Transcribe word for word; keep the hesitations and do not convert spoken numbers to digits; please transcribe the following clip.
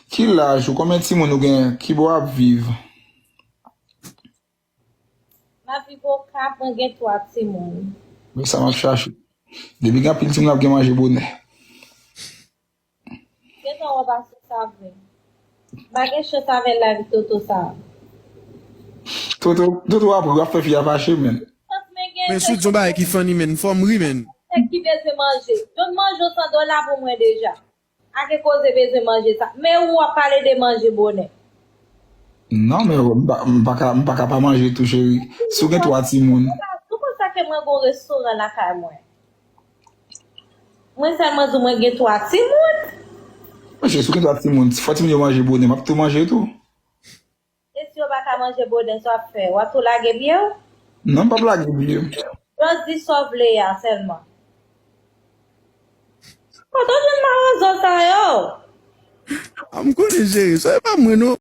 Ki laj ou? Konbyen timoun ou gen? Ki bò w ap viv? M ap viv Okap, mwen gen twa timoun. Men sa m ap chache. Depi gen anpil timoun ap gen manje bonè. Gentan wè pase sa vre. M pa gen chans avè live Toto sa. Toto, Toto apre w ap fè fi a fache, men. Chans men gen Men sou di yon bagay ki funny, men. Fò m ri, men. Nèg ki bezwen manje. Donn manje san dola pou mwen deja. Ake koze bezwen manje sa. Men ou ap pale de manje bonè. Non, men m pa, m pa ka, m pa ka pa manje tou, cheri. Si w gen twa timoun. Ou konn sa ke mwen gon restoran lakay mwen. Mwen sèlman di w mwen gen twa timoun. Mwen, cheri, si w gen twa timoun, fò timoun yo manje bonè, m ap tou manje tou. E si yo pa ka manje bonè, sa w ap fè? W ap tou lage pye w? Non, m p ap lage pye m. Just di sa w vle a sèlman. Kote w jwenn mawozo sa yo? A m konnen, cheri. Sa e pa mwen, non.